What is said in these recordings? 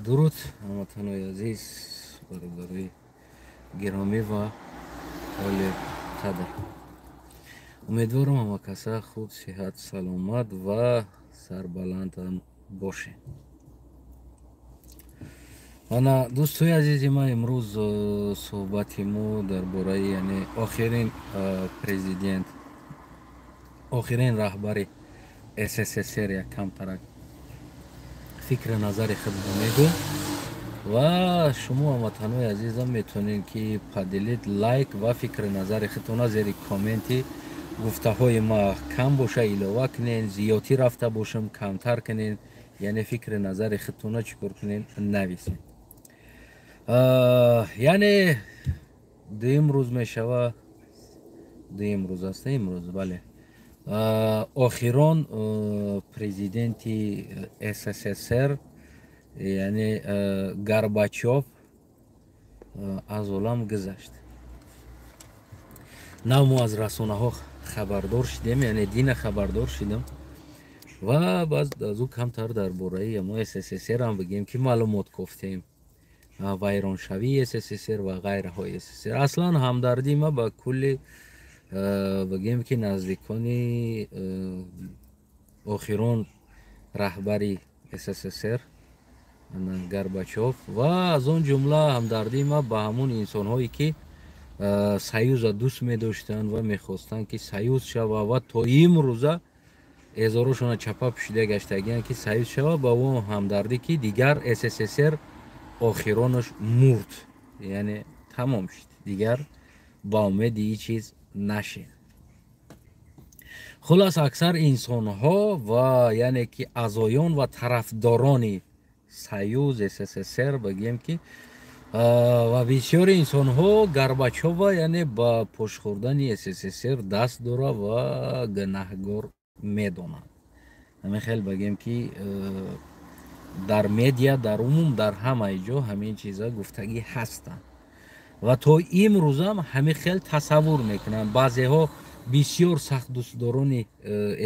Дуруд, ҳамватанои азиз, бародарои гиромӣ ва олиқадр. Умедворам, ҳама каса хуб, сиҳат, саломат ва сарбаланд бошед. Ана, дӯстои азизи ман, имрӯз суҳбати мо дар бораи, яъне, охирин президент, охирин раҳбари СССР. Як камтарак фикри назари худро мегӯм ва шумо, ҳамватанои азизам, метавонед, ки поделить, лайк ва фикри назари худтона зери комменти гуфтаҳои ма, кам боша, илова кунед, зиёдтӣ рафта бошам, камтар кунед, яъне фикри назари худтона чӣ кор кунед, нависед. Яъне дуюм рӯз мешава, дуюм рӯз аст имрӯз, бале, охирон президенти СССР, яъне Горбачов, аз олам гузашт. Нав мо аз расонаҳо хабардор шудем, яъне дина хабардор шудем ва баъз аз ӯ камтар дар бораи мо СССР ҳам бигем, ки маълумот кофтем, вайроншавии СССР ва ғайраҳои СССР. Аслан ҳамдардии ма ба кулли, бигем, ки наздикони охирон раҳбари СССР Горбачов ва аз он ҷумла ҳамдардии ма ба ҳамун инсонҳое, ки союза дӯст медоштанд ва мехостанд, ки союз шава, ва то имрӯза эъзорошона чапа пӯшида гаштагиянд, ки союз шава. Ба он ҳамдардӣ, ки дигар СССР охиронаш мурд, яъне тамом шуд, дигар ба умеди ҳеҷ чиз нашед. Хулас, аксар инсонҳо ва яъне ки аъзоён ва тарафдорони союз СССР, бигем, ки ва бисёри инсонҳо Горбачова, яъне ба пошхӯрдани СССР даст дора ва гунаҳгор медонанд. Ҳамин хел, бигем, ки дар медиа, дар умум, дар ҳамаи ҷо ҳамин чиза гуфтагӣ ҳастанд ва то имрӯзам ҳамин хел тасаввур мекунанд. Баъзеҳо, бисёр сахт дӯстдорони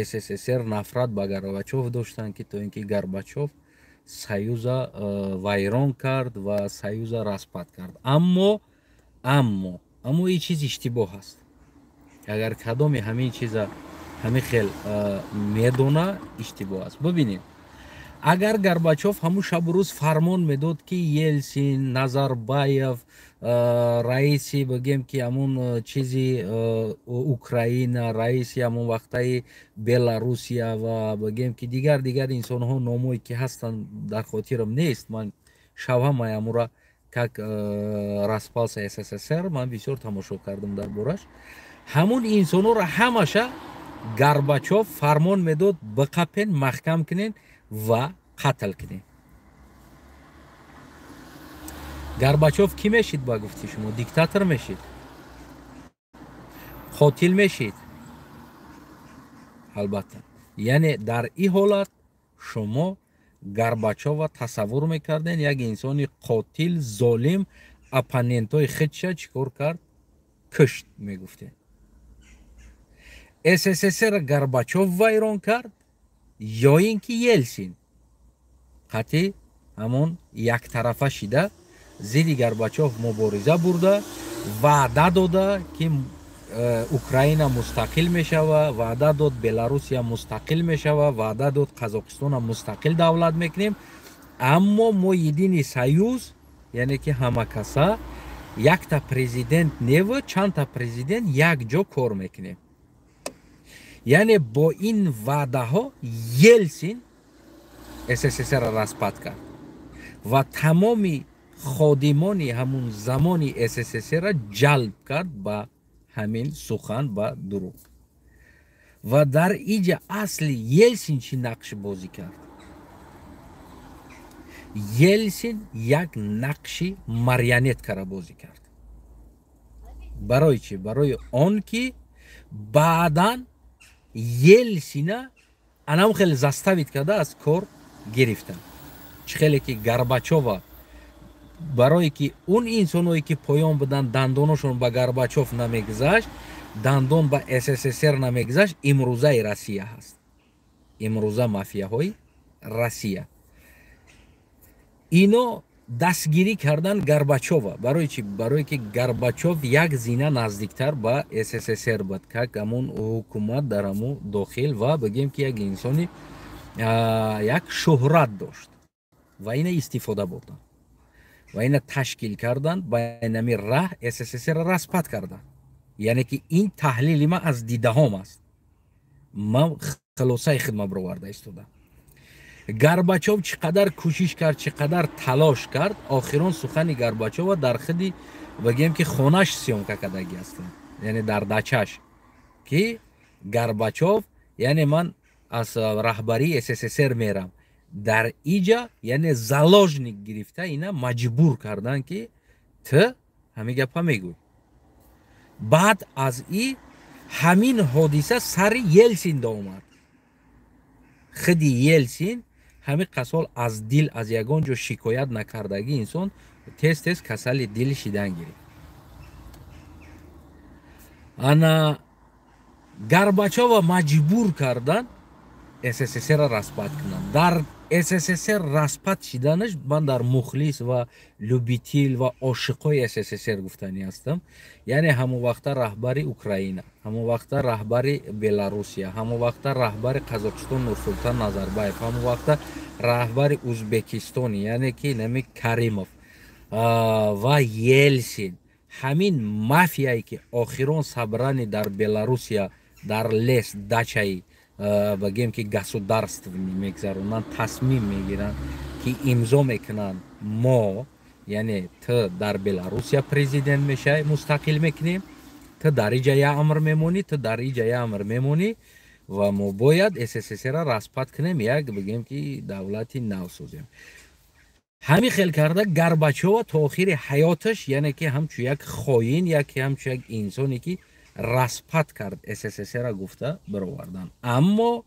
СССР, нафрат ба Горбачов доштанд, ки то ин ки Горбачов союза вайрон кард ва союза распад кард. Аммо ин чиз иштибоҳ аст. Агар кадоме ҳамин чиза ҳамин хел медона, иштибоҳ аст. Бибинед, агар Горбачов ҳамун шабу рӯз фармон медод, ки Елсин, Назарбаев, раиси, бигем, ки ҳамун чизи Украина, раиси ҳамун вақтаи Беларусия ва, бигем, ки дигар дигар инсонҳо, номое ки ҳастанд, дар хотирам нест, ман шавҳамаи ҳамура, как распался СССР, ман бисёр тамошо кардам дар бораш. Ҳамун инсонҳоро ҳамаша Горбачов фармон медод: биқапен, маҳкам кунен ва қатл кунем. Горбачов кӣ мешид, ба гуфти шумо? Диктатор мешид, қотил мешид, албатта. Яъне дар ин ҳолат шумо Горбачова тасаввур мекарден як инсони қотил, золим, оппонентҳои худша чӣ кор кард, кушт, мегуфтем. СССР Горбачов вайрон кард ё ин ки Елсин қатъи ҳамон яктарафа шида, зидди Горбачов мубориза бурда, ваъда дода, ки Украина мустақил мешава, ваъда дод, Беларусия мустақил мешава, ваъда дод, Қазоқистона мустақил давлат мекунем, аммо мо единый союз, яъне ки ҳама каса якта президент неву чандта президент як ҷо кор мекунем. Яъне бо ин ваъдаҳо Елсин СССР распад кард ва тамоми ходимони ҳамун замони СССР ҷалб кард ба ҳамин сухан, ба дурӯғ. Ва дар иҷа асли Елсин чӣ нақш бозӣ кард? Елсин як нақши марионеткара бозӣ кард. Барои чӣ? Барои он ки баъдан Елсина анам хеле заставить карда, аз кор гирифтан. Чӣ хеле ки Горбачова, барое ки он инсоное, ки поён буданд, дандоношон ба Горбачов намегузашт, дандон ба СССР намегузашт. Имрӯзаи Россия ҳаст, имрӯза мафияҳои Россия. Ино дастгирӣ кардан Горбачова. Барои чи? Барое ки Горбачов як зина наздиктар ба СССР буд, как ҳамун ҳукумат дар ҳамун дохил, ва бигем, ки як инсони як шӯҳрат дошт, ва ина истифода бурданд ва ина ташкил карданд, байнами раҳ СССР распад карданд. Яъне ки ин таҳлили ман аз дидаҳом аст, ман хулосаи хидмат бироварда истодам. Горбачов чӣ қадар кӯшиш кард, чӣ қадар талош кард, охирон сухани Горбачова дар худи, бигем ки, хонаш съёмка кардагӣ ҳастанд, яъне дар дачаш, ки Горбачов, яъне ман аз раҳбарии СССР мерам. Дар иҷа, яъне, заложник гирифта, ина маҷбур карданд, ки ту ҳамин гапа мегӯй. Баъд аз и ҳамин ҳодиса сари Елсин омад. Худи Елсин ҳамин қасол аз дил, аз ягон ҷо шикоят накардагӣ инсон тез тез касали дил шидан гирифт. Ана Горбачова маҷбур кардан СССР распад кунанд. Дар СССР распад шиданаш, ман дар мухлис ва любитель ва ошиқои СССР гуфтанӣ ҳастам, яъне ҳамон вақта раҳбари Украина, ҳамон вақта раҳбари Беларусия, ҳамон вақта раҳбари Қазоқистон Нурсултан Назарбаев, ҳамон вақта раҳбари Узбекистон, яъне ки нами Каримов ва Елсин, ҳамин мафияе ки охирон собрание дар Беларусия, дар лес, дачаи, бигем ки, государственный мегзаронанд, тасмим мегиранд, ки имзо мекунанд: мо, яъне ту дар Беларусия президент мешавӣ, мустақил мекунем, ту дар иҷа я амр мемонӣ, ту дар иҷа я амр мемонӣ, ва мо бояд СССР распад кунем, як, бигем ки, давлати нав созем. Ҳамин хел карда Горбачова то охири ҳаёташ, яъне ки ҳамчун як хоин, яке ҳамчун як инсоне ки распад кард СССР гуфта баровардан. Аммо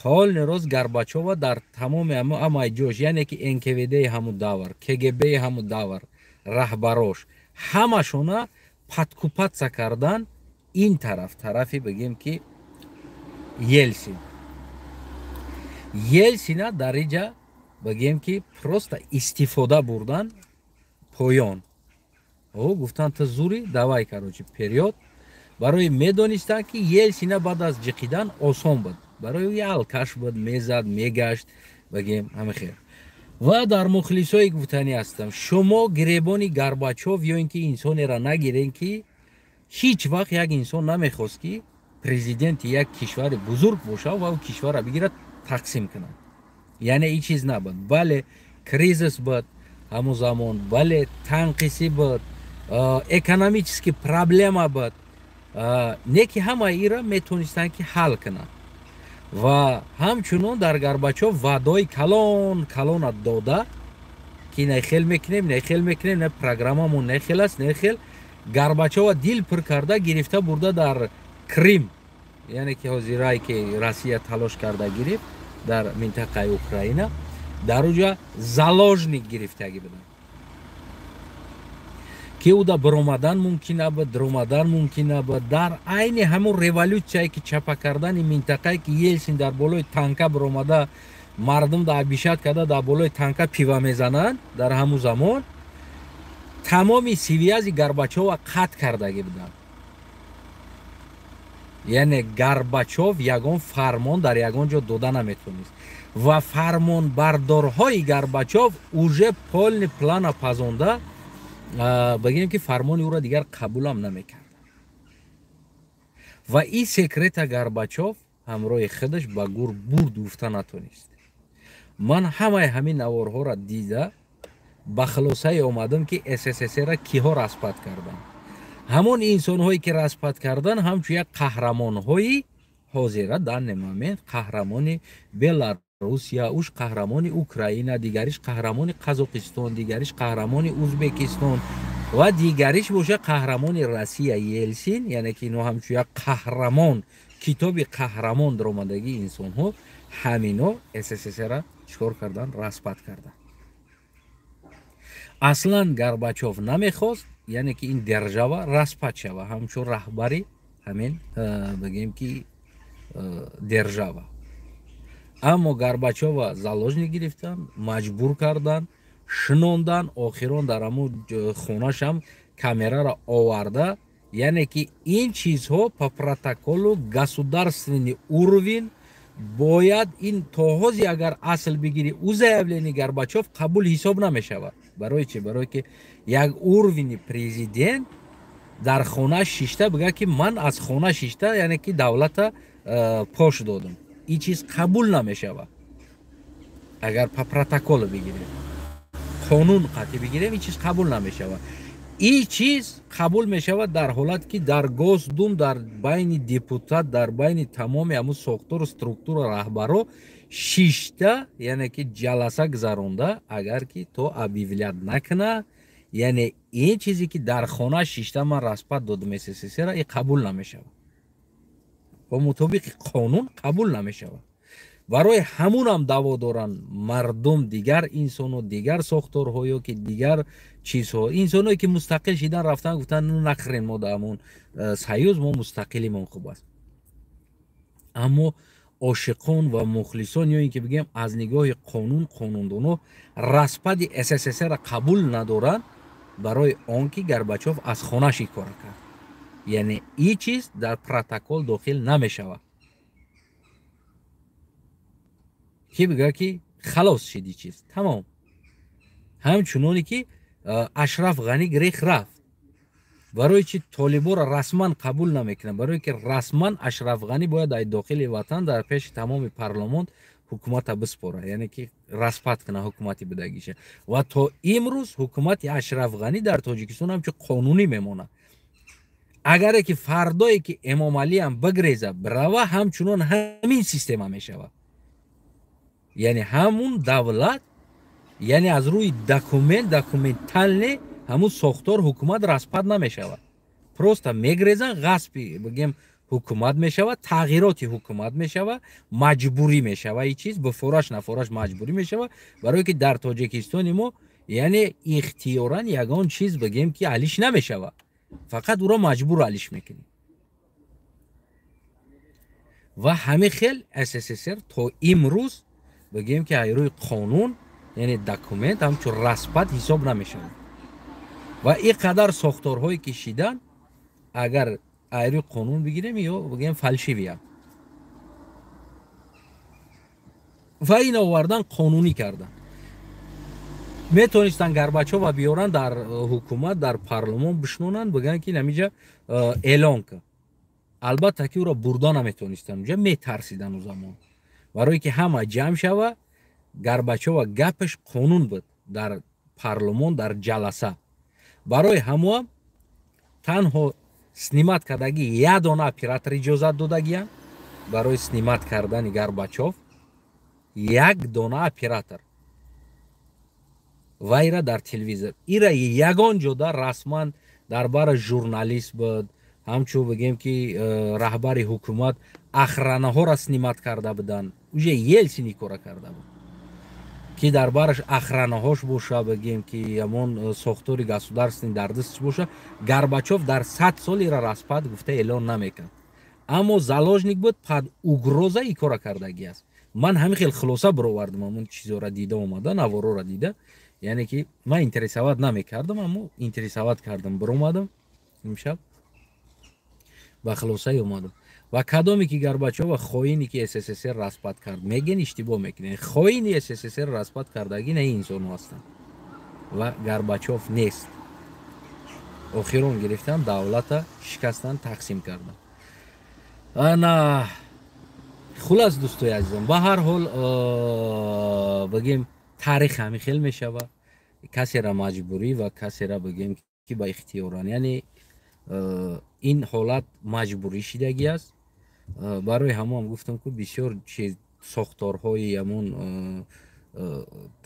полный рост Горбачова дар тамоми амай ҷош, яъне ки НКВД ҳамун давр, КГБ ҳамун давр, раҳбарош ҳамашона подкупаться кардан ин тараф, тарафи, бигем ки, Елсин. Елсина дар иҷа, бигем ки, просто истифода бурдан. Поён о гуфтан: ту зури, давай, короче, вперёд. Барои медонистанд, ки Елсина баъд аз ҷиқидан осон буд барои ӯ, алкаш буд, мезад, мегашт, бигем, ҳами хел. Ва дар мухлисое гуфтанӣ ҳастам: шумо гиребони Горбачов ё ин ки инсонеро нагирен, ки ҳеҷ вақт як инсон намехост, ки президенти як кишвари бузург бошад ва ӯ кишварро бигирад, тақсим кунад. Яъне ин чиз набуд. Бале, кризис буд ҳамон замон, бале, танқисӣ буд, экономический проблема буд, не ки ҳамаи инро метонистанд, ки ҳал кунанд. Ва ҳамчунон дар Горбачов ваъдаҳои калон калона дода, ки не хел мекунем, не хел мекунем, не программамон не хел аст, не хел. Горбачова дил пур карда, гирифта бурда дар Крим, яъне ки ҳозирае ки Россия талош карда гирифт дар минтақаи Украина, дар уҷа заложник гирифтагӣ буданд, ки уда биромадан мумкин набуд, даромадан мумкин набуд. Дар айни ҳамон революсияе ки чапа кардани минтақае ки Елсин дар болои танка биромада, мардум да обещать карда, дар болои танка пива мезананд, дар ҳамун замон тамоми связи Горбачова қатъ кардагӣ буданд. Яъне Горбачов ягон фармон дар ягон ҷо дода наметонист ва фармонбардорҳои Горбачов уже полный плана пазонда, бигем ки, фармони ӯро дигар қабулам намекард. Ва ин секрета Горбачов ҳамроҳи худаш ба гур бурд гуфта натонист. Ман ҳамаи ҳамин наворҳоро дида, ба хулосае омадам, ки СССР киҳо распад карданд. Ҳамон инсонҳое ки распад кардан, ҳамчун як қаҳрамонҳои ҳозира, данный момент қаҳрамони Беларусия, уш қаҳрамони Украина, дигариш қаҳрамони Қазоқистон, дигариш қаҳрамони Узбекистон ва дигариш боша қаҳрамони Россия Елсин. Яъне ки ино ҳамчун як қаҳрамон, китоби қаҳрамон даромадагии инсонҳо, ҳамино СССР чикор кардан? Распад кардан. Аслан Горбачов намехост, яъне ки ин держава распад шава. Ҳамчун раҳбари ҳамин, бигем ки, держава. Аммо Горбачова заложник гирифтанд, маҷбур карданд. Шинондан, охирон дар ҳамун хонашам камераро оварда. Яъне ки ин чизҳо по протоколу государственный уровень бояд ин то ҳози агар асл бигирӣ, ӯ заявление Горбачёв қабул ҳисоб намешавад. Барои чи? Барое ки як уровни президент дар хона шишта бигӯяд, ки ман аз хона шишта, яъне ки давлата пош додам, ин чиз қабул намешавад. Агар по протоколу бигирем, қонун қатъӣ бигирем, ин чиз қабул намешавад. Ин чиз қабул мешавад дар ҳолат, ки дар Госдум, дар байни депутат, дар байни тамоми ҳамун сохтору структура раҳбаро шишта, яъне ки ҷаласа гузаронда, агар ки то объявлять накуна. Яъне ин чизе, ки дар хона шишта ман распад додам СССР, ин қабул намешавад, бо мутобиқи қонун қабул намешавад. Барои ҳамунам даъво доранд мардум, дигар инсону дигар сохторҳо ё ки дигар чизҳо. Инсоное, ки мустақил шидан рафтан, гуфтан: «Нахрен, мо дар ҳамун союз, мо мустақилимон хуб аст». Аммо ошиқон ва мухлисон, ё ин ки бигӯем, аз нигоҳи қонун, қонундоно распади СССР қабул надоранд, барои он ки Горбачёв аз хонаш ин кора кард. Яъне ин чиз дар протокол дохил намешавад, ки бигӯяд, ки халос шид, ин чиз тамом. Ҳамчуноне ки Ашраф Ғанӣ гирех рафт, барои чи толиборо расман қабул намекунад? Барое ки расман Ашраф Ғанӣ бояд дар дохили ватан, дар пеши тамоми парлумон ҳукумата биспора, яъне ки распад кунад ҳукумати будагиша. Ва то имрӯз ҳукумати Ашраф Ғанӣ дар Тоҷикистон ҳамчун қонунӣ мемонад. Агаре ки фардое ки Эмомалиам бигреза бирава, ҳамчунон ҳамин система мешавад, яъне ҳамун давлат, яъне аз рӯи документ, документально ҳамун сохтор ҳукумат распад намешавад. Просто мегрезан, ғасби, бигем, ҳукумат мешавад, тағйироти ҳукумат мешавад, маҷбурӣ мешавад. Ин чиз бифораш нафораш маҷбурӣ мешавад, барое ки дар Тоҷикистони мо, яъне ихтиёран ягон чиз, бигем, ки алиш намешавад, фақат ӯро маҷбур алиш мекунӣ. Ва ҳамин хел СССР то имрӯз, бигем, ки аз рӯи қонун, яъне документ, ҳамчун распад ҳисоб намешавад. Ва ин қадар сохторҳое ки шидан, агар аз рӯи қонун бигирем, ё бигем, фальшивия. Ва ин овардан, қонунӣ кардан. Метавонистанд Горбачёва биёранд, дар ҳукумат, дар парлумон бишнонанд, бигӯянд, ки намиҷа эълон кар. Албатта ки ӯро бурда наметавонистанд, уҷа метарсиданд ӯ замон, барое ки ҳама ҷамъ шава. Горбачёва гапаш қонун буд дар парлумон, дар ҷаласа. Барои ҳамоам танҳо снимать кардагӣ як дона оператор иҷозат додагиям барои снимать кардани Горбачёв, як дона оператор. Ва ира дар телевизор, ира ягон ҷода расман дар бара журналист буд, ҳамчун, бигем, ки раҳбари ҳукумат охранаҳоро снимать карда буданд. Уже Елсин ин кора карда буд, ки дар бараш охранаҳош боша, бигем, ки ҳамон сохтори государственный дар дастш боша. Горбачёв дар 100 сол ира распад гуфта эълон намекард, аммо заложник буд, под угроза ин кора кардагӣ аст. Ман ҳамин хел хулоса бировардам ҳамон чизоро дида омада, навороро дида. Яъне ки ман интересовать намекардам, аммо интересовать кардам, биромадам имшаб, ба хулосае омадам. Ва кадоме ки Горбачёва хоине ки СССР распад кард мегӯен, иштибоҳ мекунед. Хоини СССР распад кардагӣ на ин инсонҳо ҳастанд ва Горбачёв нест. Охирон гирифтан, давлата шикастан, тақсим кардан. Ана, хулас, дӯстои азизон, ба ҳар ҳол, бигем, таърих ҳамин хел мешавад: касера маҷбурӣ ва касера, бигем, ки ба ихтиёран. Яъне ин ҳолат маҷбурӣ шидагӣ аст. Барои ҳамоам гуфтам, ку бисёр чиз сохторҳои ҳамон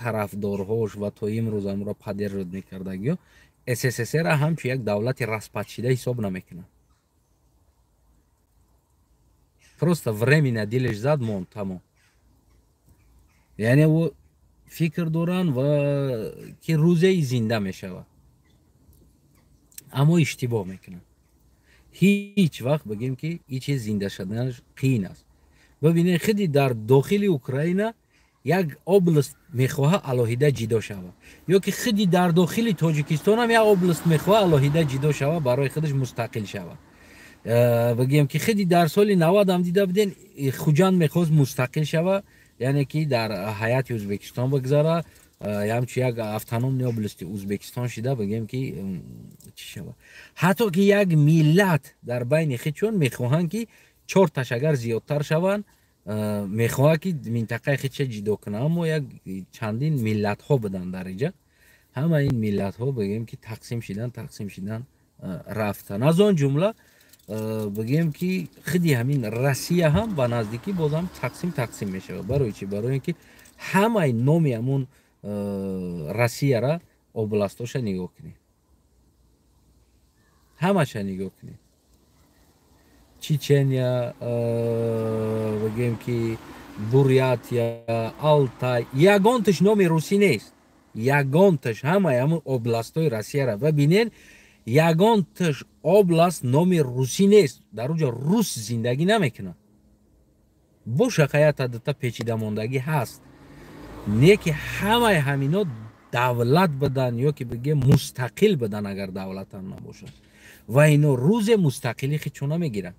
тарафдорҳош ва то имрӯз амро поддерживать мекардагиё СССР ҳамчун як давлати распадшида ҳисоб намекунад. Просто временно дилеш зад, монд, тамом. Яъне ӯ фикр доранд ва ки рӯзеи зинда мешавад, аммо иштибоҳ мекунанд. Ҳеҷ вақт, бигем, ки ин чиз зинда шуданаш қиин аст. Бибинед, худи дар дохили Украина. Як област мехоҳа алоҳида ҷидо шава, ё ки худи дар дохили Тоҷикистонам як област мехоҳа алоҳида ҷидо шава, барои худаш мустақил шава. Бигӯем ки худи дар соли 90 ҳам дида буден, Хуҷанд мехост мустақил шава, яъне ки дар ҳайати Ӯзбекистон бигзара, ҳамчун як автономный области Ӯзбекистон шида, бигӯем ки чӣ шава. Ҳатто ки як миллат дар байни худшон мехоҳанд ки чорташ агар зиёдтар шаванд, мехоҳад ки минтақаи худша ҷидо кунад. Аммо як чандин миллатҳо буданд дар инҷа, ҳама ин миллатҳо бигӯем ки тақсим шидан, тақсим шидан рафтанд. Аз он ҷумла бигӯем ки худи ҳамин Россия ҳам ба наздикӣ бозам тақсим тақсим мешавад. Барои чӣ? Барои ин ки ҳамаи номи ҳамун Россияра областоша нигоҳ кунед, ҳамаша нигоҳ кунед. Чечения, бигӯем ки Бурятия, Алтай, ягонташ номи русӣ нест, ягонташ. Ҳамаи ҳамун областҳои Россияра бибинед, ягонташ област номи русӣ нест. Дар онҷо рус зиндагӣ намекунад. Боша хаята дута печидамондагӣ ҳаст, не ки ҳамаи ҳамино давлат будан ё ки бигӯем мустақил будан, агар давлатам набошад. Ва ино рӯзе мустақилӣ хичо намегиранд,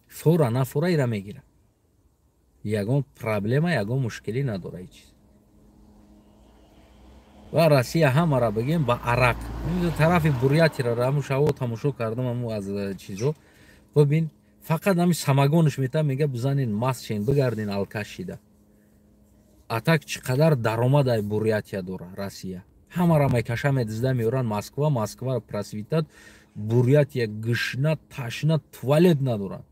фора на фора ира мегиранд. Ягон проблема, ягон мушкилӣ надора ин чиз. Ва Россия ҳамара бигем ба арақ тарафи Бурятира раму шаво тамошо кардам, аму аз чизо бибин, фақат ҳами самогонш мета, мега бизанен маст шен, бигарден алкаш шида. А так чӣ қадар даромадай Бурятия дора Россия, ҳамара мекаша, медизда, меоранд Москва, Москва процветать, Бурятия гушна, ташна, туалет надоранд,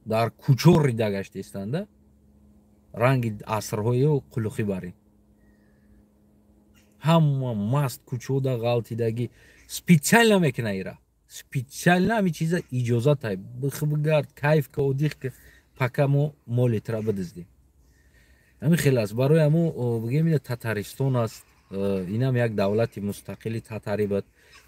дар кӯчо рида гаштаистанда, ранги асрҳои қулухӣ барин, ҳама маст, кӯчода ғалтидагӣ. Специально мекуна ира, специально ҳами чиза иҷозатай, бих бигард, кайф ка, отдых ка, пока мо молитра бидиздем. Ҳамин хел аст. Барои ҳамо бигем, ина Татаристон аст, инам як давлати мустақили татарӣ буд,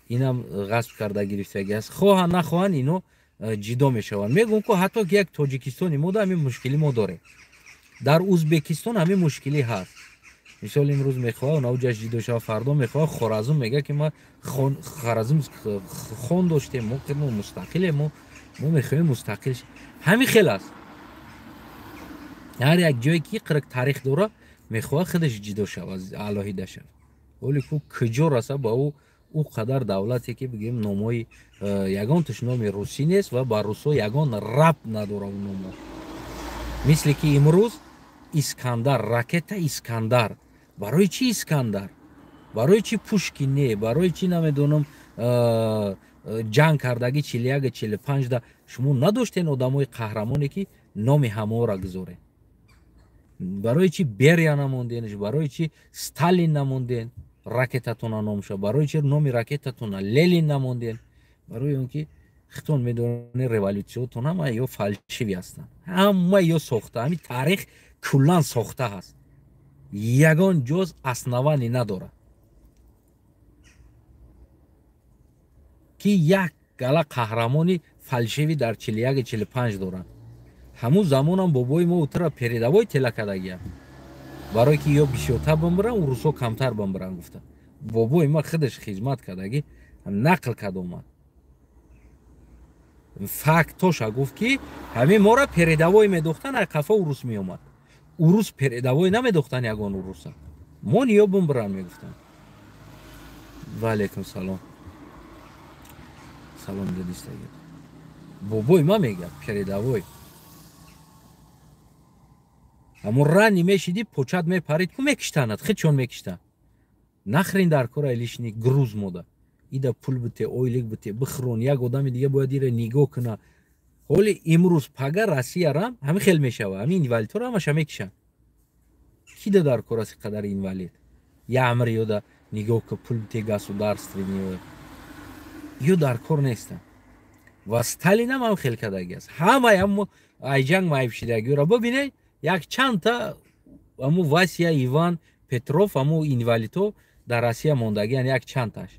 инам ғасб карда гирифтагӣ аст. Хоҳанд нахоҳанд, ино ҷидо мешаванд. Мегӯм ку, ҳатто ки як Тоҷикистони мо да ҳамин мушкилӣ мо дорем, дар Ӯзбекистон ҳамин мушкилӣ ҳаст. Мисол, имрӯз мехоҳад навҷаш ҷидо шава, фардо мехоҳад Хоразм, мега ки ма Хоразм хон доштем, мо мустақилем, мо мехоҳем мустақил. Ҳамин хел аст. Ҳар як ҷое ки қирк таърих дора, мехоҳад худаш ҷидо шава, алоҳида шава. Вале ку куҷо раса ба ӯ қадар давлате ки бигӯем номҳои ягонташ номи русӣ нест ва ба русҳо ягон рабт надора ӯ номҳо. Мисли ки имрӯз Искандар, ракета Искандар. Барои чӣ Искандар? Барои чӣ Пушкин не? Барои чӣ намедонам ҷанг кардагӣ 41, 45 да шумо надоштен одамои қаҳрамоне ки номи ҳаморо гузоред? Барои чӣ Берия намонденш? Барои чӣ Сталин намонден ракетатона номша? Барои чӣ номи ракетатона Ленин намонден? Барои он ки хитон медонед, революсиотон ҳама ё фальшивый ҳастанд, ҳама ё сохта. Ҳамин таърих куллан сохта ҳаст, ягон ҷоз основание надорад ки як гала қаҳрамони фальшивый дар 41, 45 доранд. Ҳамун замонам бобои мо утра передовой тела кардагиям, барое ки ё бисёртар бимбиранд, урусҳо камтар бимбиранд гуфта. Бобои ма худаш хизмат кардагӣ, нақл кард омад, фактоша гуфт ки ҳамин мора передовой медохтан, ай қафа урус меомад. Урус передовой намедохтан, ягон уруса мо ниё бимбиранд мегуфтанд. Ва алайкум салом, салом дадистаги. Бобои ма мегӯяд передовой. Аммо рани мешиди, почат мепарид ку, мекиштанад, хичон мекиштанд. Нахрен дар кора лишний груз мода. Ида пул бите, ойлик бите, бихрон, як одами дига бояд ира нигоҳ куна. Ҳоли имрӯз пага Россиярам ҳамин хел мешава, ҳамин инвалидҳоро ҳамаша мекишанд. Кида дар кор аст қадар инвалид? Я амр ёда нигоҳ ку, пул бите, государственный. Ё дар кор нестанд. Ва Сталинам ҳам хел кардаги аст. Ҳамаи ҳамо айҷанг маибшидагиро бибинед, як чандта аму Вася, Иван, Петров, аму инвалидҳо дар Россия мондагиан, як чандташ.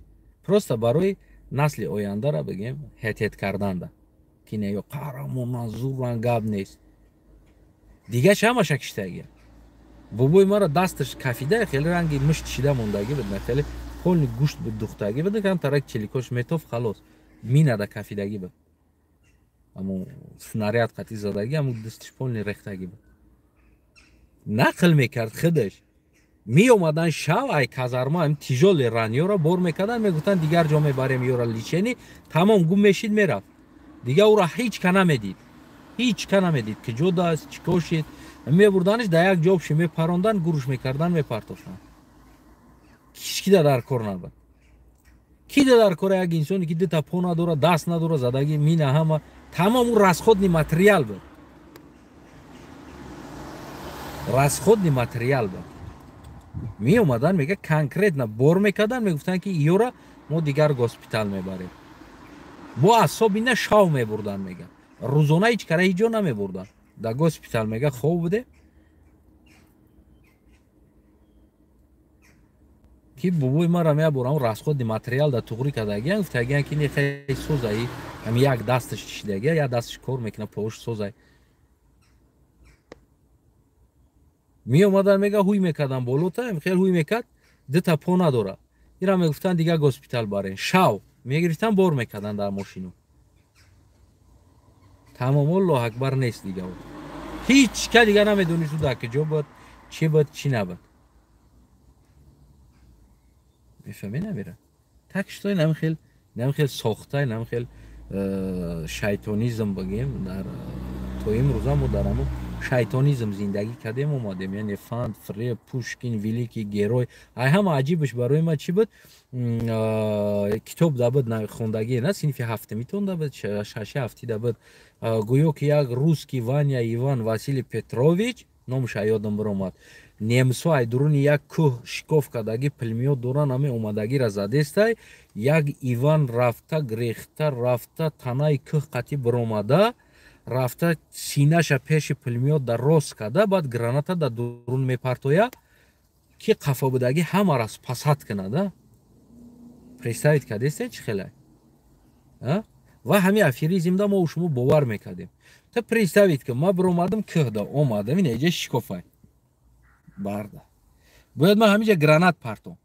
Просто барои насли ояндара бигем ҳетет карданда. Ки не ё қаҳрамонан, зуран, гап нест. Дигаш ҳамаша киштагия. Бобои мара дасташ кафида, хеле ранги мушт шида мондагӣ буд, хеле полни гӯшт буд, духтагӣ буд, кам тарак челикош метоф, халос. Минада кафидагӣ буд. Аммо снаряд қатӣ задагӣ, аммо дасташ полни рехтагӣ буд. Нақл мекард худаш. Меомадан шав ай казарма, ам тижоли ранёро бор мекардан, мегуфтанд дигар ҷо мебарем ёра личени, тамом гум мешид мерафт. Дигар ӯро ҳеҷ ка намедид. Ҳеҷ ка намедид, ки ҷо даст, чӣ кор шид. Мебурданаш дар як ҷо ши мепарондан, гуруш мекардан, мепартофтанд. Ҳеҷ дар кор набуд. Ки дар кор як инсоне ки дута по надора, даст надора, задагӣ мина ҳама, тамом ӯ расходни материал буд. Расходни материал буд. Меомадан, мега конкретно бор мекардан, мегуфтанд ки ёра мо дигар госпитал мебарем. Бо асобина шав мебурдан, мега. Рӯзона ҳеҷ кара ҳеҷ ҷо намебурдан. Дар госпитал мега хоб буде. Ки бобои мара мебурам расходни материал дар туғри кардагиян, гуфтагиян ки не хеле созаи, ҳам як дасташ чишидагия, як дасташ кор мекунад, пош созай. Меомадан, мега ҳуй мекардан болота, хел ҳуй мекард, дута по надора. Ира мегуфтанд дигар госпитал барен. Шав мегирифтан, бор мекардан дар мошину. Тамом, Аллоҳ акбар нест дигар. Ҳеҷ ка дигар намедонист дар куҷо буд, чӣ буд, чӣ набуд. Мефаҳмӣ намера? Так что намхел сохта, намхел шайтонизм бигем, дар то имрӯза мо дар ҳамон шайтонизм зиндагӣ кардем, омадем. Яъне фанд, фреб, Пушкин, великий герой. Ай ҳама аҷибаш барои ман чӣ буд? Китоб да буд хондагӣ, на синфи ҳафтумитон да буд, шаши ҳафти да буд. Гӯё ки як русский Ваня Иван Василий Петрович, номаш ёдам биромад. Немсо ай дуруни як кӯҳ шикоф кардагӣ пулмиёт доран, ҳаме омадагиро задестай. Як Иван рафта, грехта рафта, танаи кӯҳ қатӣ биромада, рафта синаша пеши пулмиёт дар рост карда, баъд граната дар дурун мепартоя, ки қафо будагӣ ҳамаро спасат кунад. Представить кардесте чӣ хелай? Ва ҳами аферизмда мо шумо бовар мекардем. Та представить ки ма биромадам кӯҳда, омадам, ин эҷа шикофай барда. Бояд ман ҳамиҷа гранат партом.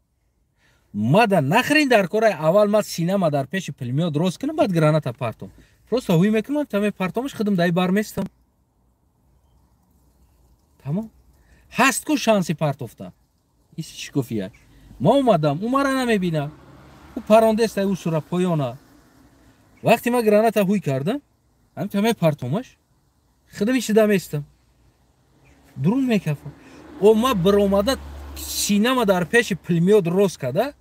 Мада нахрин дар корай, аввал ма синама дар пеши пулмиёт рост кунам, баъд граната партом. Просто ҳуй мекунам, та мепартомаш, худам дай барместам. Тамом. Ҳаст ку шанси партофта. Ис шикофия. Ма омадам, ӯ мара намебина. Ӯ парондеста, ӯ сура поёна. Вақте ма граната ҳуй кардам, ҳам та мепартомаш, худам ишида местам. Дурун мекафам. О ма биромада синама дар пеши пулмиёт рост карда,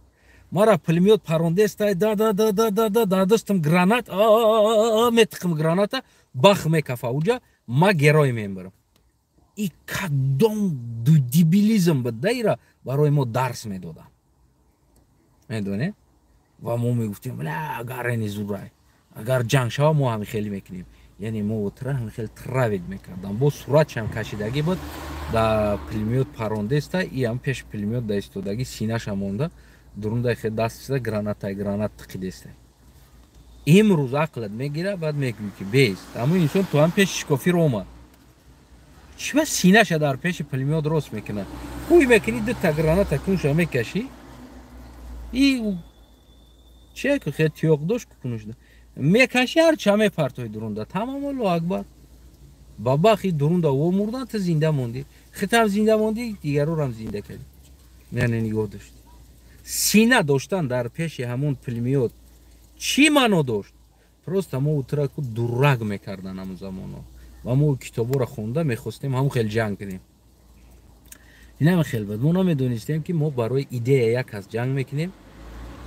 мара пулмиёт парондестай, да да да да да да да дастам гранат, метиқм граната, бах мекафа уҷа, ма герой мебарам. И кадом дебилизм буд, да, ира барои мо дарс медодам. Медонед? Ва мо мегуфтем, ла, агар ини зурай, агар ҷанг шава, мо ҳами хеле мекунем. Яъне мо отра ҳами хеле травид мекардам. Бо суратшам кашидагӣ буд, да пулмиёт парондеста, и ҳам пеш пулмиёт да истодагӣ, синаша монда, дурунда хел даст чида граната, гранат тиқидеста. Имрӯз ақлат мегира, баъд мегӯӣ ки бест. Аммо инсон то ҳам пеши шикофиро омад. Чӣ ба синаша дар пеши пулмиёт рост мекунад? Ҳуй мекунӣ, дута граната кунша мекашӣ, и чия ку хел тиёқ дошт кунушда. Мекашӣ, ҳар ча мепартои дурунда. Тамом, Аллоҳ акбар. Бабахи дурунда во мурдан, ту зинда мондӣ. Худтам зинда мондӣ, дигарорам зинда кардӣ. Яъне нигоҳ дошт. Сина доштан дар пеши ҳамон пулмиёт чӣ маъно дошт? Просто мо утраку дурак мекардан ҳамон замоно. Ва мо китоборо хонда мехостем ҳамон хел ҷанг кунем. Инам хел буд. Мо намедонистем, ки мо барои идея як кас ҷанг мекунем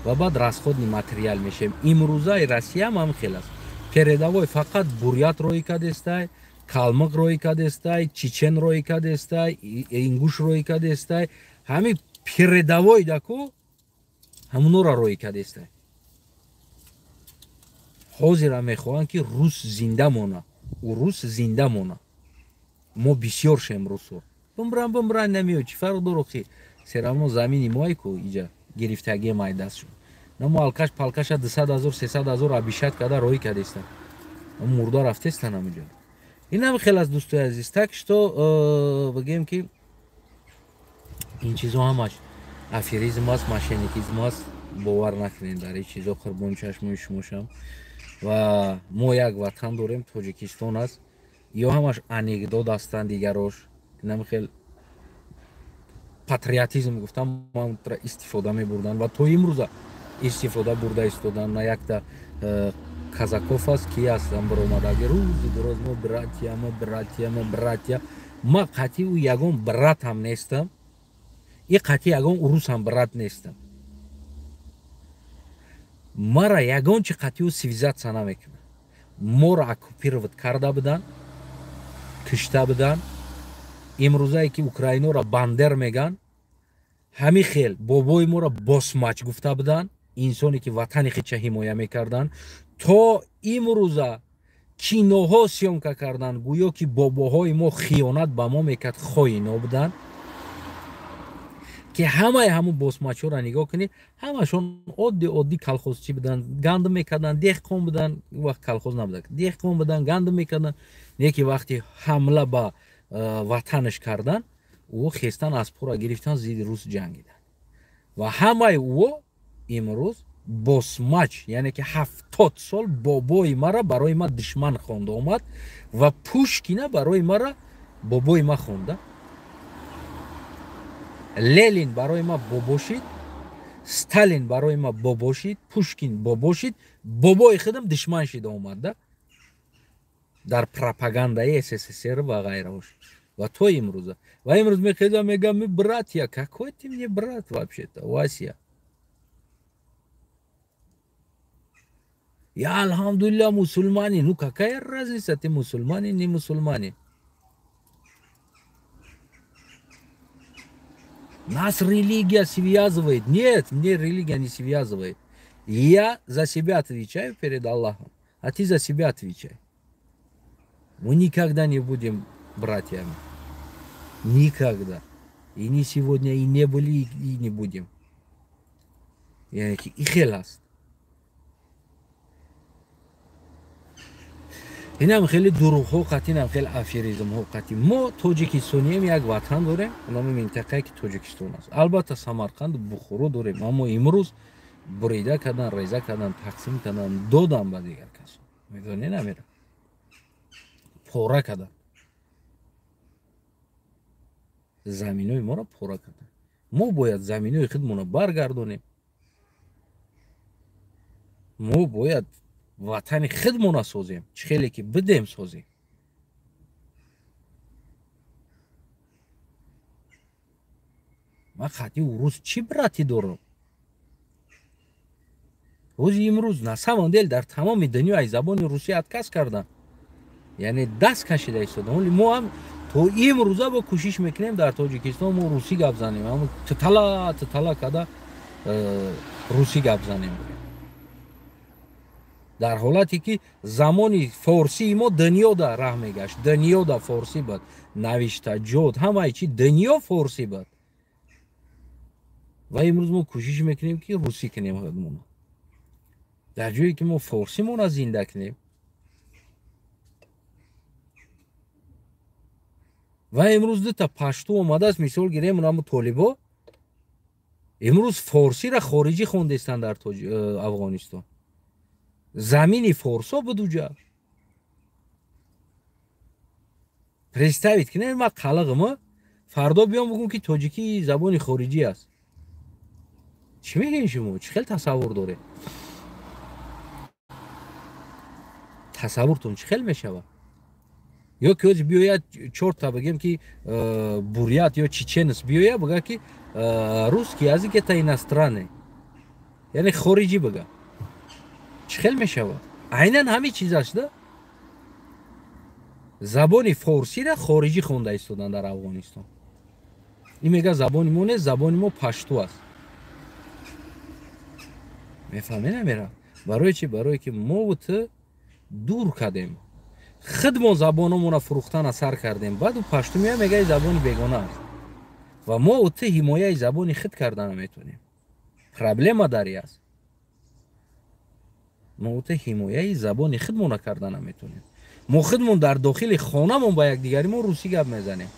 ва баъд расходни материал мешавем. Имрӯзаи Россия ҳам хел аст. Передовой фақат бурят роӣ кардестай, калмиқ роӣ кардестай, чечен роӣ кардестай, ингуш роӣ кардестай. Ҳами передовой даку ҳамунора роӣ кардестай. Ҳозира мехоҳанд, ки рус зинда мона. Ӯ рус зинда мона. Мо бисёр шем русо. Бимбиран, бимбиран намеё, чӣ фарқ дорад ки всё равно замини мои ку иҷа гирифтагие май даст шуд. На мо алкаш палкаша 200 000, 300 000 абишат карда роӣ кардестан. Мурда рафтестан ҳаминҷо. Инам хел аз дӯстои азиз. Так что бигем ки ин чизо ҳамаш аферизм аст, мошенникизм аст. Бовар накунед дар ин чизо, қурбони чашмои шумошам. Ва мо як ватан дорем, Тоҷикистон аст. Ё ҳамаш анекдот ҳастанд дигарош. Инам хел патриотизм гуфтам, ман истифода мебурданд ва то имрӯза истифода бурда истоданд. На якта Казаков аст, ки ҳастам баромадаги рӯзи дуроз мо братья, мо братья, мо братья. Ма қатъи ӯ ягон братам нестам, и қатъи ягон урусам брат нестам. Мара ягон чи қатъи ӯ связаться намекунад. Моро оккупировать карда буданд, кишта буданд. Имрӯзае ки украинора бандер меган, ҳамин хел бобои моро босмач гуфта буданд, инсоне ки ватани худша ҳимоя мекарданд. То имрӯза киноҳо съёмка карданд, гӯё ки бобоҳои мо хиёнат ба мо мекард, хоино буданд. Ки ҳамаи ҳамун босмачҳоро нигоҳ кунед, ҳамашон оддӣ оддӣ колхозчӣ буданд, гандум мекарданд, деҳқон буданд. Он вақт колхоз набуда, деҳқон буданд, гандум мекарданд. Не ки вақти ҳамла ба ватанаш кардан, ӯ хестан аз пора гирифтан, зидди рус ҷангиданд. Ва ҳамаи ӯ имрӯз босмач, яъне ки 70 сол бобои мара барои ма душман хонда омад ва Пушкина барои мара бобои ма хонда, Ленин барои ма бобо шид, Сталин барои ма бобо шид, Пушкин бобо шид, бобои худам душман шида омад дар пропагандаи СССР ва ғайраҳош. Ва то имрӯза. Ва имрӯз мехезам, мегам, мы братья. Какой ты мне брат вообще-то, Вася? Я, алхамдулилля, мусульманин. Ну какая разница, ты мусульманин, не мусульманин? Нас религия связывает. Нет, мне религия не связывает. Я за себя отвечаю перед Аллахом, а ты за себя отвечай. Мы никогда не будем братьями. Никогда. И не сегодня, и не были, и не будем. И хел аст. Инам хеле дурӯғҳо қатъи, инам хеле аферизмҳо қатъи. Мо тоҷикистонием, як ватан дорем, номи минтақае ки Тоҷикистон аст. Албатта Самарқанду Бухоро дорем, аммо имрӯз бурида кардан, реза кардан, тақсим кардан, додан ба дигар касон. Медонӣ намера? Пора кардан. Заминои моро пора кардан. Мо бояд заминои худмонро баргардонем. Мо бояд ватани худмона созем, чӣ хеле ки бидем созем. Ман қатъи урус чӣ братӣ дорам? Рӯзи имрӯз на самом деле дар тамоми дунё аз забони русӣ отказ карданд, яъне даст кашида истодан. Вале мо ҳам то имрӯза бо кӯшиш мекунем дар Тоҷикистон мо русӣ гап занем, ҳамн титала титала када русӣ гап занем. Дар ҳолате ки замони форсии мо дунёда раҳ мегашт, дунёда форсӣ буд, навиштаҷот, ҳамаи чи дунё форсӣ буд. Ва имрӯз мо кӯшиш мекунем ки русӣ кунем худмонро. Дар ҷое ки мо форсимонро зинда кунем. Ва имрӯз дута пашту омадааст, мисол гирем намо толибо, имрӯз форсиро хориҷӣ хондестанд дар Афғонистон. Замини форсо буд уҷа. Представить кунед, ман қалиғма фардо биём бигӯм ки тоҷикӣ забони хориҷӣ аст. Чӣ мегӯед шумо? Чӣ хел тасаввур доред? Тасаввуртон чӣ хел мешавад? Ё ки ҳозир биёяд чорта бигем ки бурят ё чеченец биёяд бигӯяд ки русский язык это иностранный, яъне хориҷӣ бигӯяд. Чӣ хел мешавад? Айнан ҳамин чиз аст, да? Забони форсиро хориҷӣ хонда истоданд дар Афғонистон. Ин мегӯяд забони мо нест, забони мо пашту аст. Мефаҳмед намера? Барои чӣ? Барое ки мову ту дур кардем. Худмон забономонро фурӯхтана сар кардем. Баъд ӯ пашту меояд мегӯяд забони бегона аст. Ва мо ту ҳимояи забони худ карда наметонем. Проблема дар ин аст. Мо ту ҳимояи забони худмонро карда наметонем. Мо худмон дар дохили хонамон ба якдигари мо русӣ гап мезанем.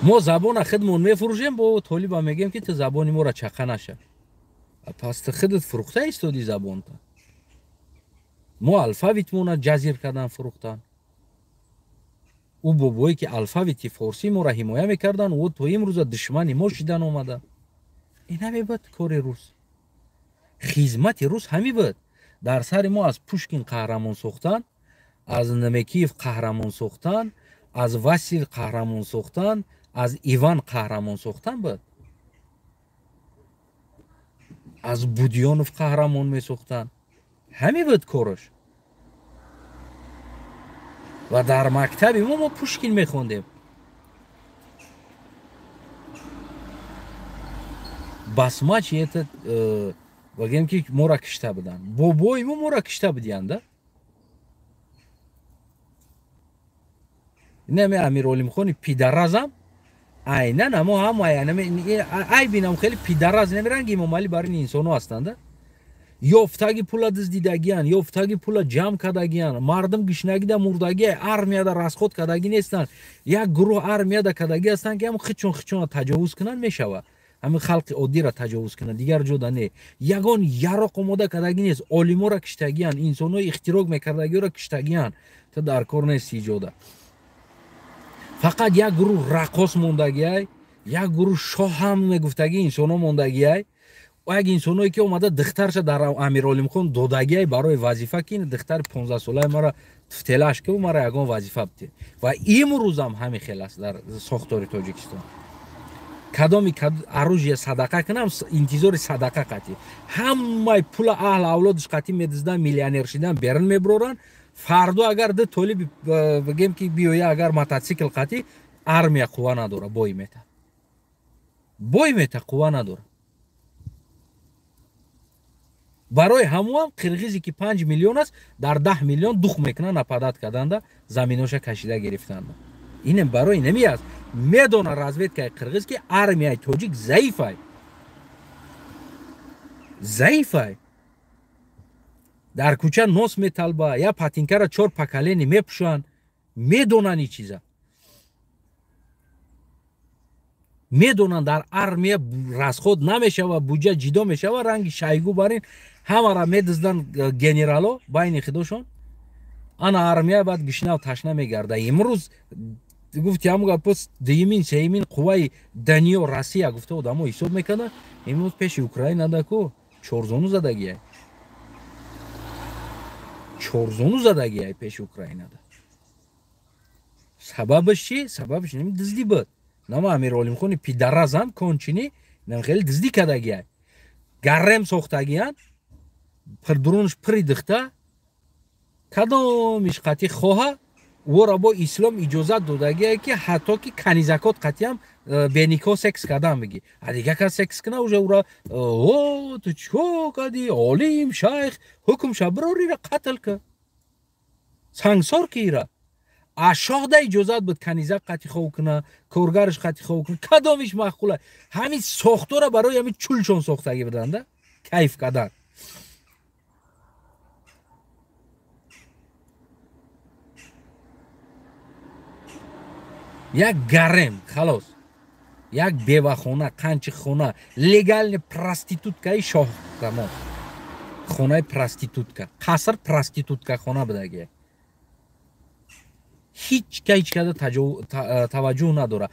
Мо забона худмон мефурӯшем, бо толиба мегем ки ту забони моро чақа наша. Пас ту худат фурӯхта истоди забонта. Мо алфавитмона ҷазир кардан фурӯхтан. Ӯ бобое ки алфавити форсӣ моро ҳимоя мекардан, ӯ то имрӯза душмани мо шидан омада. Ин ҳаме буд кори рус. Хизмати рус ҳами буд. Дар сари мо аз Пушкин қаҳрамон сохтан, аз Намекиев қаҳрамон сохтан, аз Васил қаҳрамон сохтан, аз Иван қаҳрамон сохтан буд. Аз Будёнов қаҳрамон месохтан. Ҳами буд кораш. Ва дар мактаби мо Пушкин мехондем. Басмачи это бигем ки моро кишта буданд. Бобои мо моро кишта будиянд. Инаме Амир Олимхони пидаразам айнан амо ҳам ай бинам хеле пидараз намеранги Имомалӣ бар ин инсоно ҳастанд. Ёфтаги пула дуздидагиян, ёфтаги пула ҷамъ кардагиян, мардум гишнагида мурдагия, армияда расход кардагӣ нестанд. Як гурӯҳ армияда кардагӣ ҳастанд ки ҳам хичон хичона таҷовуз кунанд мешавад. Ҳамин халқи оддиро таҷовуз кунанд, дигар ҷода не. Ягон яроқ омода кардагӣ нест, олиморо киштагиян, инсонҳои ихтироъ мекардагиро киштагиян. Ту дар кор нести иҷода. Фақат як гурӯҳ раққос мондагиай, як гурӯҳ шоҳ ҳам мегуфтагӣ инсоно мондагиай, як инсоное ки омада духтарша дар Амир Олимхон додагиай барои вазифа ки духтари 15-солаи мара туфтелаш ки мара ягон вазифа бите. Ва имрӯзам ҳамин хел аст дар сохтори Тоҷикистон. Кадоми оружие садақа кунам, интизори садақа қатӣ. Ҳамаи пула аҳл авлодиш қатӣ медиздан, миллионер шидан берун меброранд. Фардо агар ду толиби бигем ки биёя агар мототсикл қатӣ, армия қувва надора, бой мета. Бой мета, қувва надора. Барои ҳамуам қирғизе ки 5 миллион аст, дар 10 миллион дух мекунанд, нападат карданда, заминоша кашида гирифтанда. Инем барои неми аст. Медона разведкаи қирғиз ки армияи тоҷик заифай. Заифай. Дар кӯча нос металба, я патинкара 4 поколени мепӯшанд, медонанд ин чиза. Медонанд дар армия расход намешава, буҷа ҷидо мешава, ранги шайгу барин ҳамара медизданд генерало байни худошон. Ана армия баъд гишнав ташна мегарда. Имрӯз гуфти ҳамун гапо дуюмин сеюмин қувваи дунё Россия гуфта одамо ҳисоб мекарданд. Имрӯз пеши Украина даку чорзону задагиай. Чорзону задагиай пеши Украинада. Сабабаш чи? Сабабаш ними дуздӣ буд. Нама Амир Олимхони пидаразам кончини нам хеле дуздӣ кардагиай. Гарем сохтагиян, пирдурунш пири дихта, кадомиш қатӣ хоҳа, ӯро бо ислом иҷозат додагиай ки ҳатто ки канизакот қатиам беникоҳ секс кардан бигӣ. А дига кас секс куна уже ӯра о ту чико кардӣ, олим, шайх, ҳукмша бирор ира қатл ка. Сангсор ки ира. А шоҳда иҷозат буд канизак қатӣ хов куна, коргарш қатӣ хов куна, кадомиш маъқула. Ҳамин сохтора барои ҳамин чулшон сохтагӣ буданда, кайф кардан. Як гарем, халос. Як бевахона, қанчихона, легальный проституткаи шоҳ замон. Хонаи проститутка, қаср проститутка хона будаги. Ҳеҷ ка ҳеҷ када таваҷҷӯҳ надора.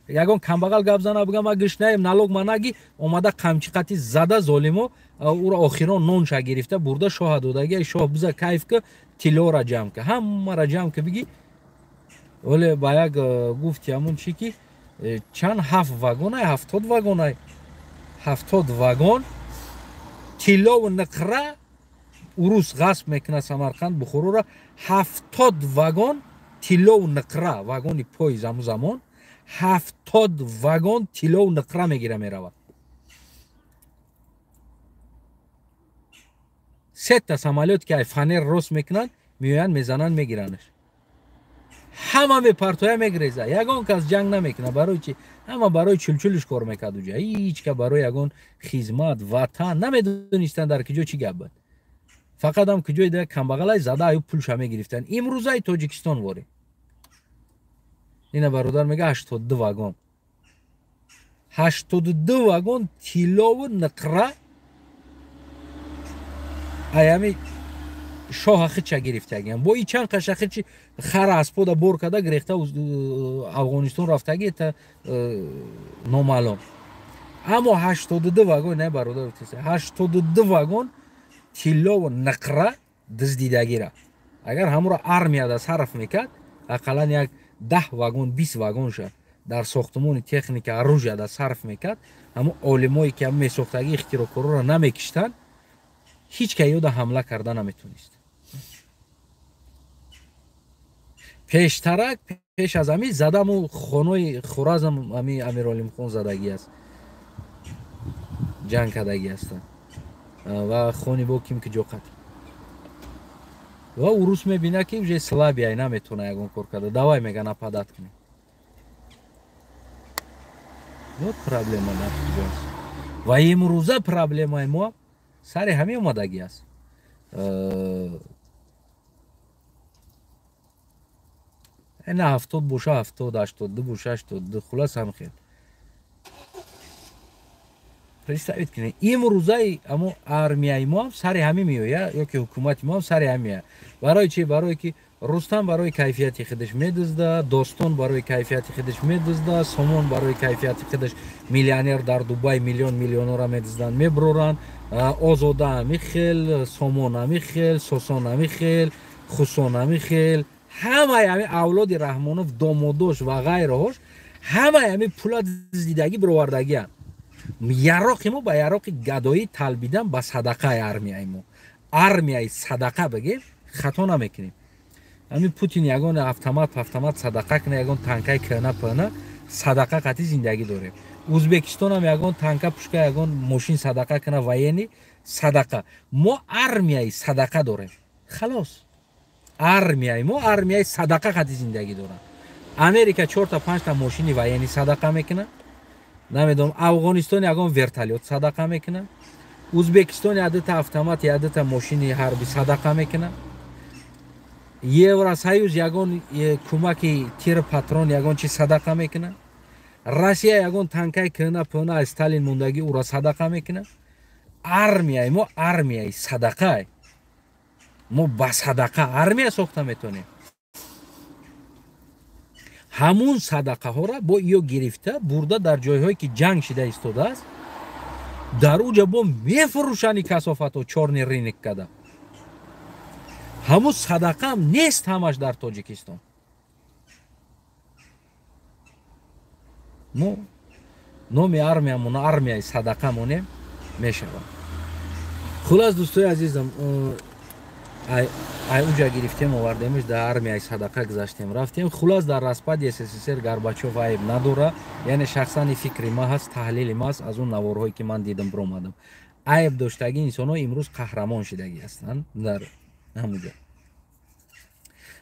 Ягон камбағал гап зана бигам ма гишнаем, налог ма наги, омада қамчиқати зада золимо, ӯро охирон нонша гирифта бурда шоҳа додаги, шоҳ биза кайф ка, тиллора ҷамъ ка, ҳамаро ҷамъ ка биги. Оле ба як гуфти ҳамун чи ки чанд 7 вагонай, 70 вагонай, 70 вагон тиллову ниқра урус ғасб мекунад Самарқанд Бухороро, 70 вагон тиллову ниқра, вагони поезд ҳамун замон 70 вагон тиллову ниқра мегира меравад. Сета самолёт ки ай фанер рост мекунанд, меоянд, мезананд, мегиранаш. Ҳама мепартоя мегреза, ягон кас ҷанг намекунад. Барои чи? Ҳама барои чулчулиш кор мекард уҷа. Ҳеҷ ка барои ягон хизмат, ватан намедонистанд дар киҷо чӣ гап буд. Фақат ҳам куҷои да камбағалай зада аю пулша мегирифтанд. Имрӯзаи Тоҷикистон ворем. Ина бародар мега 82 вагон. 82 вагон тиллову ниқра аями шоҳа хича гирифтагиам. Бо и чанд қаша хичи хара аспода бор карда гирехта Афғонистон рафтаги та номаълум. Аммо 82 вагон не бародар, 82 вагон тиллову ниқра дуздидагира. Агар ҳамуро армияда сарф мекард, ақаллан як 10 вагон, 20 вагонша дар сохтмони техника оружияда сарф мекард, ҳамун олимое ки месохтагӣ ихтирокороро намекиштанд, ҳеҷ ка ёда ҳамла карда наметонист. Пештарак пеш аз ами задаму хонои Хоразм ами Амиролимхон задагӣ аст, ҷанг кардагӣ ҳастанд ва хони бо ким ки ҷо қатл. Ва урус мебина ки уже слабия наметона ягон кор карда, давай мега нападат кунем. Вот проблема дар куҷоаст. Ва имрӯза проблемаи мо сари ҳамин омадагӣ аст. На 70 боша 70, 82 боша 82, хулас ҳам хел. Представить кунед, имрӯзаи амо армияи мо ҳам сари ҳамин меояд, ё ки ҳукумати мо ҳам сари ҳамин меояд. Барои чи? Барое ки Рустам барои кайфияти худаш медузда, Достон барои кайфияти худаш медузда, Сомон барои кайфияти худаш миллионер дар Дубай миллион миллионора медузданд, меброранд, Озода ҳами хел, Сомон ҳами хел, Сосон ҳами хел, Хусон ҳами хел, ҳамаи ҳами авлоди Раҳмонов, домодош ва ғайраҳош ҳамаи ҳами пула дуздидагӣ бировардагианд. Яроқи мо ба яроқи гадоӣ талбидан ба садақаи армияи мо. Армияи садақа бигем, хато намекунем. Ҳамин Путин ягон автомат садақа кунад, ягон танкаи кӯҳна пӯҳна садақа қатъи зиндагӣ дорем. Ӯзбекистон ҳам ягон танка пушка, ягон мошин садақа кунад, военный садақа. Мо армияи садақа дорем. Халос. Армияи мо армияи садақа қатъи зиндагӣ дорад. Америка 4-5 мошини военный садақа мекунад. Намедонам, Афғонистон ягон вертолёт садақа мекунад. Ӯзбекистон ядта автомат, ядта мошини ҳарбӣ садақа мекунад. Евросоюз ягон кӯмаки тир патрон ягон чи садақа мекунад. Россия ягон танкаи кӯҳна пӯҳна аз Сталин мондагӣ ӯро садақа мекунад. Армияи мо армияи садақае. Мо ба садақа армия сохта метавонем. Ҳамун садақаҳоро бо ё гирифта бурда дар ҷойҳое ки ҷанг шида истодааст, дар уҷа бо мефурӯшани касофато чорни рынок када. Ҳамун садақаам нест ҳамаш дар Тоҷикистон. Мо номи армиямон армияи садақа монем мешавад. Хулас дӯстои азизам, ай уҷа гирифтем овардемш, дар армияи садақа гузаштем рафтем. Хулас дар распади СССР Горбачов айб надора, яъне шахсани фикри ма ҳаст, таҳлили ма аст, аз он наворҳое ки ман дидам биромадам. Айб доштагӣ инсонҳо имрӯз қаҳрамон шидагӣ ҳастанд дар ҳамуҷа.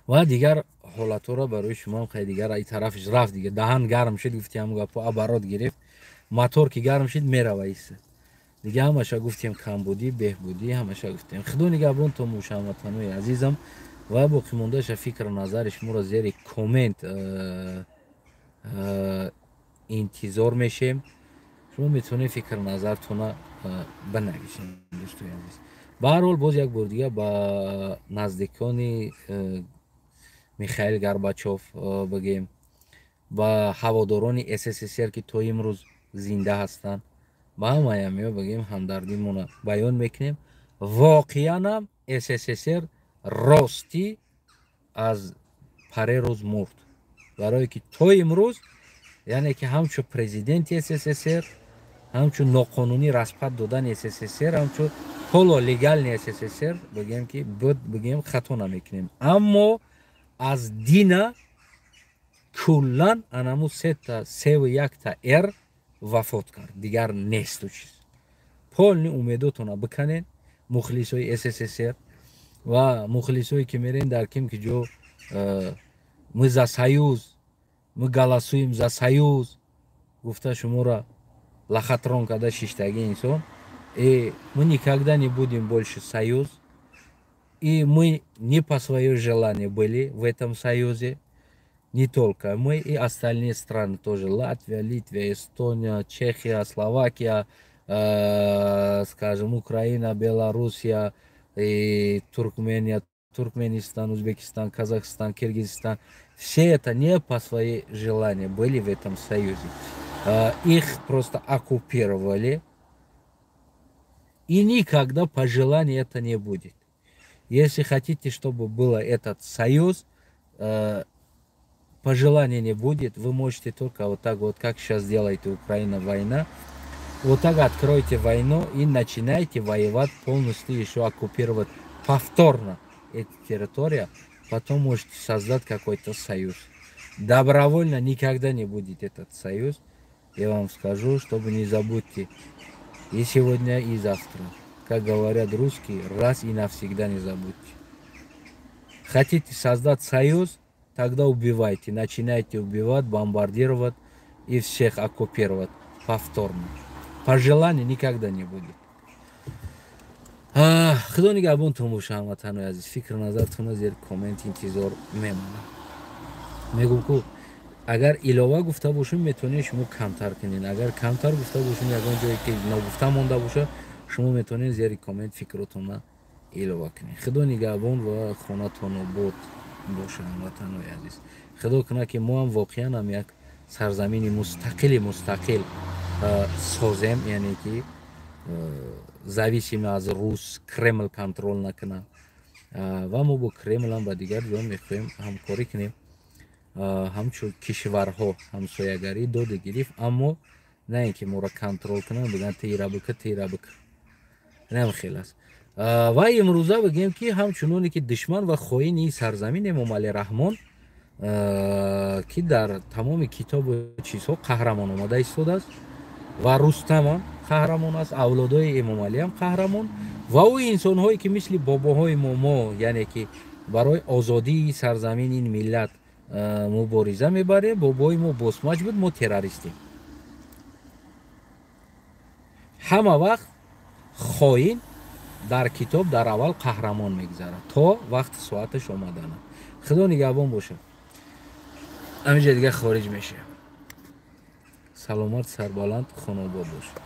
Ва дигар ҳолатҳоро барои шумо хай дигар ай тарафиш рафт, дигар даҳан гарм шуд, гуфти ҳамун гапо оборот гирифт, мотор ки гарм шуд мерава иса. Дига ҳамаша гуфтем камбудӣ, беҳбудӣ, ҳамаша гуфтем. Худо нигаҳбон то мушаҳамватанои азизам ва боқимондаша фикру назари шуморо зери коммент интизор мешем. Шумо метавонед фикру назартона бинависед дӯстои азиз. Ба ҳар ҳол боз як бор дига ба наздикони Михаил Горбачов бигем, ба ҳаводорони СССР ки то имрӯз зинда ҳастанд, ба ҳамаям ё бигем ҳамдардимона баён мекунем. Воқеанам СССР ростӣ аз парерӯз мурд, барое ки то имрӯз, яъне ки ҳамчун президенти СССР, ҳамчун ноқонунӣ распад додани СССР, ҳамчун полулегальный СССР бигем ки буд, бигем хато намекунем. Аммо аз дина куллан анаму сета севу якта р вафот кард, дигар несту чиз. Полни умедотона биканен мухлисои СССР ва мухлисое ки мерен дар ким ки ҷо мы за союз, мы голосуем за союз гуфта шуморо лохотрон карда шиштагӣ инсон. Мы никогда не будем больше союз, И мы не по своему желанию были в этом союзе. Не только мы, и остальные страны тоже. Латвия, Литва, Эстония, Чехия, Словакия, скажем, Украина, Белоруссия, и Туркмения, Туркменистан, Узбекистан, Казахстан, Киргизстан. Все это не по своей желанию были в этом союзе. Их просто оккупировали. И никогда по желанию это не будет. Если хотите, чтобы был этот союз, по желанию не будет, вы можете только вот так вот, как сейчас делает Украина война, вот так откройте войну и начинайте воевать полностью, еще оккупировать повторно эти территории, потом можете создать какой-то союз. Добровольно никогда не будет этот союз. Я вам скажу, чтобы не забудьте и сегодня, и завтра. Как говорят русские, раз и навсегда не забудьте. Хотите создать союз, тогда убивайте. Начинайте убивать, бомбардировать и всех оккупировать повторно. По желанию никогда не будет. Худо нигаҳбонтон боша, ҳамватанои азиз. Фикру назартона зери коммент интизор мемонам. Мегӯм, ку агар илова гуфта бошем, метавонед шумо камтар кунед. Агар камтар гуфта бошем, ягон ҷое ки ногуфта монда боша, шумо метавонед зери коммент фикротона илова кунед. Худо нигаҳбон ва хонатон обод боша, ҳамватанои азиз. Худо кунад, ки мо ҳам воқеан ҳам як сарзамини мустақил созем, яъне ки зависимо аз рус, Кремл контроль накунад. Ва мо бо Кремлам ба дигар ҷо мехоҳем ҳамкорӣ кунем, ҳамчун кишварҳо ҳамсоягарӣ, доду гирифт, аммо на ин ки моро контроль кунанд, бигӯянд: «Тира бика, тира бика». Инам хел аст. Ва имрӯза бигӯем, ки ҳамчуноне ки душман ва хоини сарзамин Эмомалӣ Раҳмон, ки дар тамоми китобу чизҳо қаҳрамон омада истодааст, ва Рустамам қаҳрамон аст, авлодои Эмомалиам қаҳрамон, ва ӯ инсонҳое ки мисли бобоҳои мо, яъне ки барои озодии сарзамини ин миллат мубориза мебарем. Бобои мо босмач буд, мо террористем. Ҳама вақт хоин дар китоб дар аввал қаҳрамон мегузарад то вақти соаташ омадана. Худо нигаҳбон бошад. Ҳаминҷа дига хориҷ мешавем. Саломат, сарбаланд, хонобод бошад.